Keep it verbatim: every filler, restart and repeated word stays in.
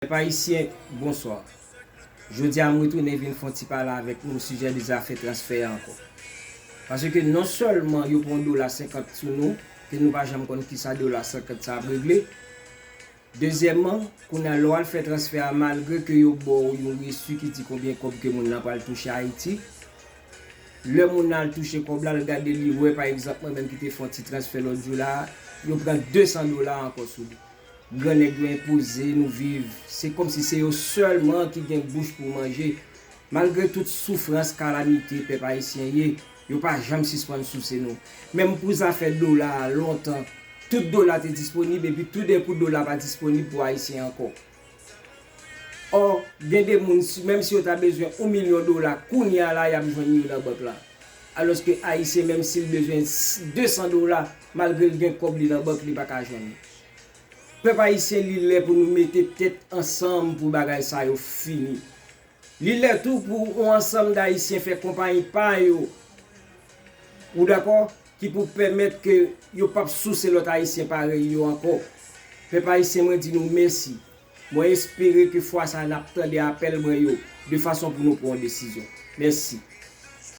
Pèp ayisyen, bonswa. Jodi a, m retounen vin fè yon ti pale avèk nou sijè de zafè transfè a ankò. Paske non sèlman yo pran yon dola senkant sou nou, ke nou pa janm konn kisa dola senkant sa ap regle. Dezyèmman, kounye a lè w al fè transfè a, malgre ke yo ba w yon resi ki di konbyen kòb ke moun nan pral touche Ayiti, lè moun nan al touche kòb la, l gade li wè, pa egzanp, mwen menm ki te fè yon ti transfè lòt jou la, yo pran de san dola ankò sou li. Grannèg yo enpoze nou viv. Se kòmsi se yo sèlman ki gen bouch pou manje. Malgre tout soufrans, kalamite pèp ayisyen ye, yo pa janm sispann souse nou. Menm pou zafè dola a, lontan, tout dola te disponib, epi toudenkou dola pa disponib pou ayisyen ankò. Ò, gen de moun, si, menm si yo ta bezwen yon milyon dola, kounye a la, y ap jwenn yo nan bank la. Alòske ayisyen, menm si l bezwen de san dola, malgre l gen kòb li nan bank, li pa ka jwenn li. Pèp ayisyen, li lè pou nou mete tèt ansanm pou bagay sa yo fini. Li lè tou pou yon ansanm d ayisyen fè konpayi pa yo, ou dakò, ki pou pèmèt ke yo p ap souse lòt ayisyen parèy yo ankò. Pèp ayisyen, mwen di nou mèsi. Mwen espere ke fwa sa a n ap tande apèl mwen yo de fason pou nou pran yon desizyon. Mèsi.